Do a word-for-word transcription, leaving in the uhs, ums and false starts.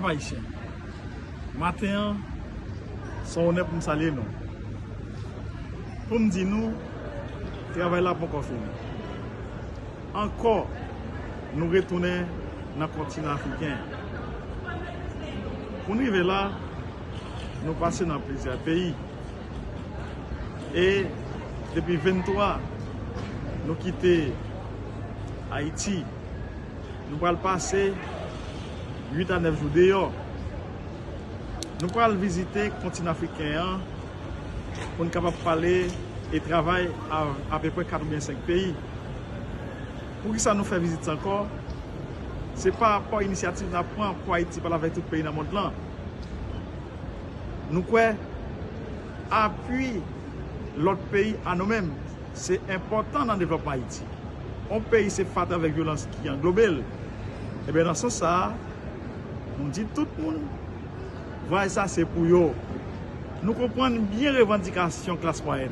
Ayisyen, maten an, se yon onè pou m salye nou. Pou m di nou, travay la poko fini. Ankò, nou retounen nan kontinan afriken. Pou n rive la, nou pase nan plizyè peyi. E depi venntwa, nou kite Ayiti. Nou pral pase uit a nèf jou deyò. Nou pral vizite kontinan afriken an pou n kapab pale e travay a apeprè kat oubyen senk peyi. Poukisa nou fè vizit sa ankò? Se pa rapò inisyativ n ap pran pou Ayiti pale avèk tout peyi nan mond lan. Nou kwè apui lòt peyi a nou menm se enpòtan nan devlòpman Ayiti. Yon peyi se fatra avèk vyolans ki anglobe l. Ebyen, nan sans sa a, nou di tout moun, vwayaj sa se pou yo. Nou konprann byen revandikasyon klas mwayèn.